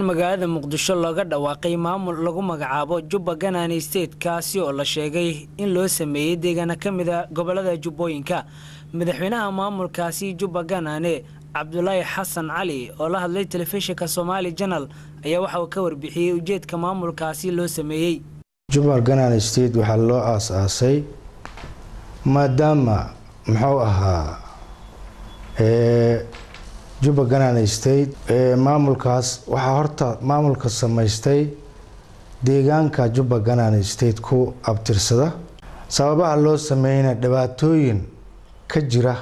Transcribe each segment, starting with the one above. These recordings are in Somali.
Magaalada Muqdisho looga dhawaaqay maamul lagu magacaabo Jubba Ganani State, kaasi oo la sheegay in loo sameeyey deegaano ka mida gobolada Jubbooyinka. Madaxweynaha maamulkaasi Jubba Ganane, Cabdulaahi Xasan Cali, oo la hadlay telefishinka Somaali Janal, ayaa waxa uu ka warbixiyey ujeedka maamulkaasi loo sameeyey. Jubba Ganani State waxaa loo aas-aasay maadaama muxuu ahaa Jubba Ganani State maamulkaas waxaa horta maamulka samaystay deegaanka Jubba Ganani State ku abtirsada. Sababaha loo sameeyeyna dhibaatooyin ka jira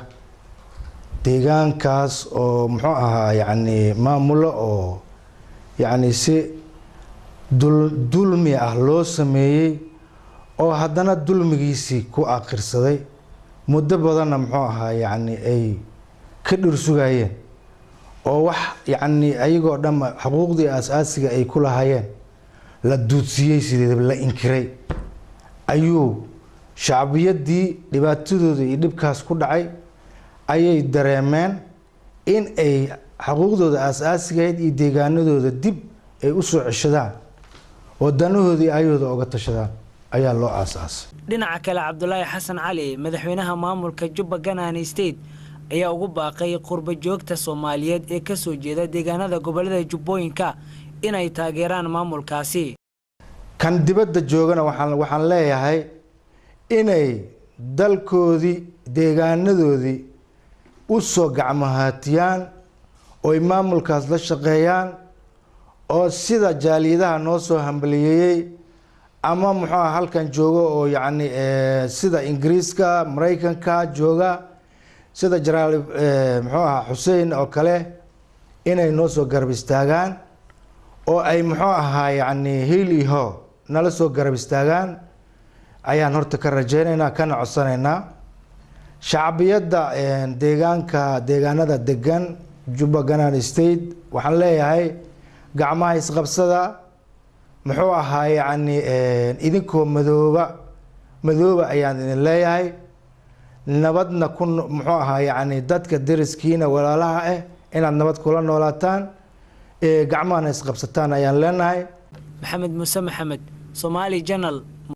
deegaankaas oo muxuu ahaa yacni maamulo oo yacni si dulmi ah loo sameeyey, oo haddana dulmigiisii ku aakhirsaday muddo badanna muxuu ahaa yacni ay ka dhursugayeen, oo wax yacni ayagoo dhanba xuquuqdii aas-aasiga ay ku lahaayeen la duudsiiyey, sideedaba la inkiray, ayuu shacbiyaddii dhibaatadooda iyo dhibkaas ku dhacay ayay dareemeen in ay xuquuqdooda aas-aasigahayd iyo deegaanadooda dib ay usoo ceshadaan oo danahoodii ayahooda oga tashadaan ayaa loo aas-aasay. Dhinaca kale, Cabdulaahi Xasan Cali, madaxweynaha maamulka Jubba Ganani State, ayaa ugu baaqay qurbo joogta Soomaaliyeed ee ka soo jeeda deegaanada gobolada Jubbooyinka inay taageeraan maamulkaasi. Kan dibadda joogana waxaan leeyahay inay dalkoodii deegaanadoodii u soo gacmohaatiyaan ooy maamulkaas la shaqeeyaan, oo sida jaaliyadaha noo soo hambaliyeeyey ama muxuuha halkan joogo oo yacni sida Ingiriiska, Maraykanka jooga, sida Jenaraal muxuu ahaa Xuseen oo kale, inay noo soo garab istaagaan oo ay muxuu ahaa yacni hiil iyo hoo nala soo garab istaagaan ayaan horta ka rajeynaynaa kana codsanaynaa. Shacbiyadda deegaanka deegaanada degan Jubba Ganani State waxaan leeyahay gacmaha isqabsada, muxuu ahaa yacni idinkoo madooba madooba ayaan idin leeyahay, nabadna ku muxuu ahaa yacni dadka deriskiina walaalaha ah inaad nabad kula noolaataan, gacmahana isqabsataan ayaan leenahay. Maxamed Muuse Maxamed, Somaali Janal,